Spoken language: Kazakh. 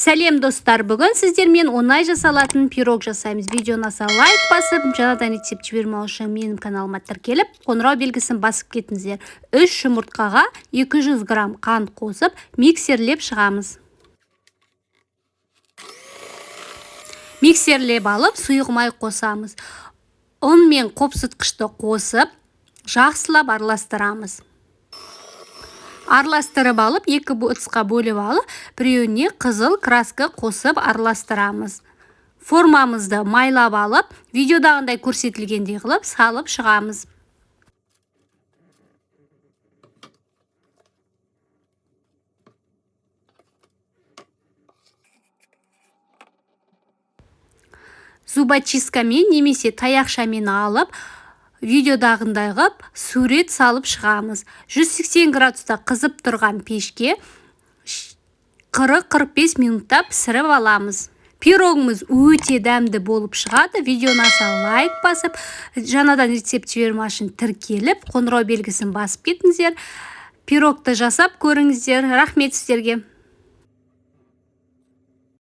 Сәлем, достар! Бүгін сіздермен оңай жасалатын пирог жасаймыз. Видео ұнаса, лайк басып, жаңадан рецепт жібермеу үшін менің каналыма тіркеліп, қоңырау белгісін басып кетіңіздер. 3 жұмыртқаға 200 грамм қант қосып, миксерлеп шығамыз. Миксерлеп алып, сұйық май қосамыз. Ұн мен қопсытқышты қосып, жақсылап араластырамыз. Араластырып алып, екі ыдысқа бөліп алып, біреуіне қызыл краска қосып араластырамыз. Формамызды майлап алып, видеодағындай көрсетілгендей қылып салып шығамыз. Зубочисткамен немесе таяқшамен алып, видеодағындай қылып сурет салып шығамыз. 180 градуста қызып тұрған пешке 40-45 минутта пісіріп аламыз. Пирогымыз өте дәмді болып шығады. Видео ұнаса, лайк басып, жаңадан рецепт жібермеу үшін тіркеліп, қоңырау белгісін басып кетіңіздер. Пирогты жасап көріңіздер. Рахмет сіздерге.